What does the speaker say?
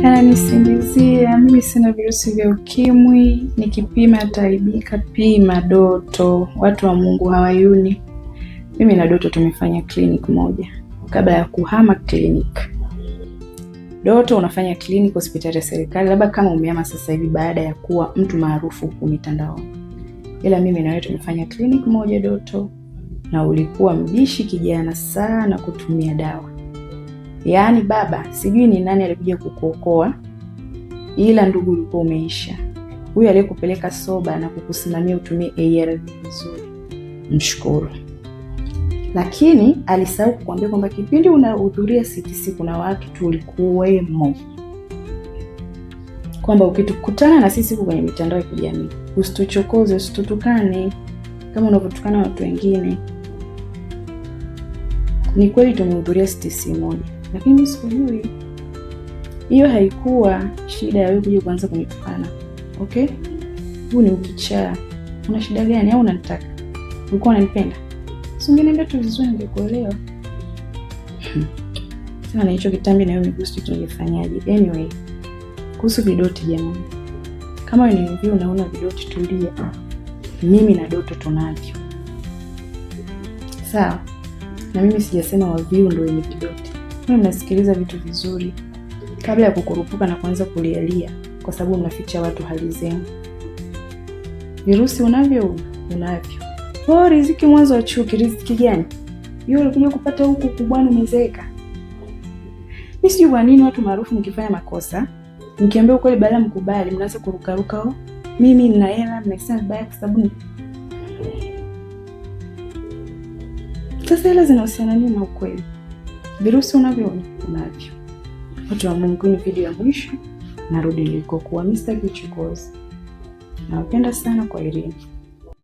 Ananisingizia mimi sina virusi vya ukimwi, nikipima ataibika. Pima Doto, watu wa Mungu hawayuni. Mimi na Doto tumefanya clinic moja kabla ya kuhama clinic. Doto, unafanya clinic hospitali ya serikali, labda kama umehama sasa hivi baada ya kuwa mtu maarufu huku mitandaoni, ila mimi na wewe tumefanya clinic moja Doto, na ulikuwa mbishi kijana sana kutumia dawa. Yaani baba, sijui ni nani alikuja kukuokoa, ila ndugu, ulikuwa umeisha. Huyu aliyekupeleka soba na kukusimamia utumie ARV vizuri, mshukuru. Lakini alisahau kukuambia kwamba kipindi unahudhuria CTC kuna watu tulikuwemo, kwamba ukitukutana na sisi huku kwenye mitandao ya kijamii usituchokoze, usitutukane kama unavyotukana watu wengine. Ni kweli tumehudhuria CTC moja, lakini mimi sikujui. Hiyo haikuwa shida ya wewe kuja kuanza kunitukana. Okay, huu ni ukichaa. Una shida gani? Au unanitaka? Ulikuwa unanipenda? Si ungeniambia tu vizuri, ningekuelewa. Sasa na hicho kitambi na hiyo miguu sijui tungefanyaje. Anyway, kuhusu vidoti jamani, kama ni mvivu unaona vidoti, tulia. Mimi na Doto tunavyo, sawa? Na mimi sijasema waviu ndio wenye vidoti. Mimi mnasikiliza vitu vizuri kabla ya kukurupuka na kuanza kulialia, kwa sababu mnaficha watu hali zenu. Virusi unavyo, unavyo. Oh, riziki mwanzo wa chuki. Riziki gani hiyo ulikuja kupata huku kubwani, umezeeka? Mi sijui kwa nini watu maarufu mkifanya makosa, mkiambia ukweli badala mkubali, mnaanza kurukaruka, oh, mimi nina hela, mnasema vibaya kwa sababu ni sasa. Hela zinahusiana nini na ukweli? Virusi unavyo, unavyo. Watu wa Mungu, ni video ya mwisho, narudi nilikokuwa. Mimi sitaki uchokozi. Nawapenda sana, kwa irini.